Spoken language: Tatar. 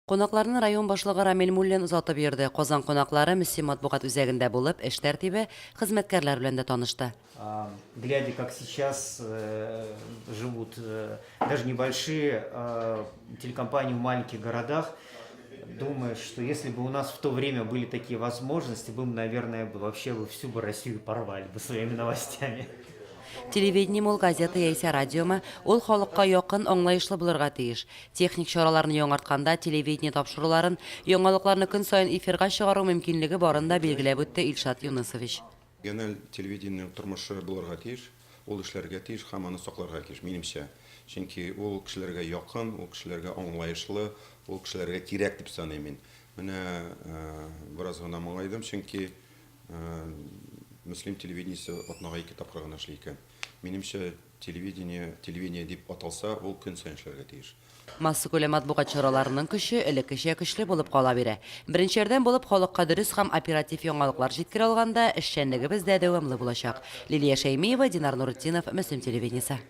Кунакларны район башлыгы Рамил Муллин озатып йөрде. Казан кунаклары Мөслим матбугат үзәгендә булып, эш тәртибе, хезмәткәрләр белән дә танышты. Глядя, как сейчас живут даже небольшие телекомпании в маленьких городах, думаешь, что если бы у нас в то время были такие возможности, мы бы, наверное, вообще бы всю бы Россию порвали бы своими новостями. Телевидениеме ул, газета яисә радиомы, ул халыкка якын, аңлаешлы булырга тиеш. Техник чараларны яңартканда, телевидение тапшыруларын, яңалыкларны көн саен эфирга чыгару мөмкинлеге барын да билгеләп үтте Илшат Юнысович. Региональ телевидениенең тормышы булырга тиеш, ул эшләргә тиеш һәм аны сакларга тиеш, минемчә. Чөнки ул кешеләргә якын, ул кешеләргә аңлаешлы, ул кешеләргә кирәк дип саныйм мин. Менә бераз гына моңайдым, чөнки Мөслим телевидениесе атнага ике тапкыр гына эшли икән. Минемчә, телевидение, телевидение дип аталса, ул көн саен эшләргә тиеш. Массакүләм матбугат чараларының көче элеккечә көчле булып кала бирә. Беренчеләрдән булып халыкка дөрес һәм оператив яңалыклар җиткерә алганда, эшчәнлегебез дә дәвамлы булачак. Лилия Шәймиева, Динар Нуретдинов, Мөслим телевидениесе.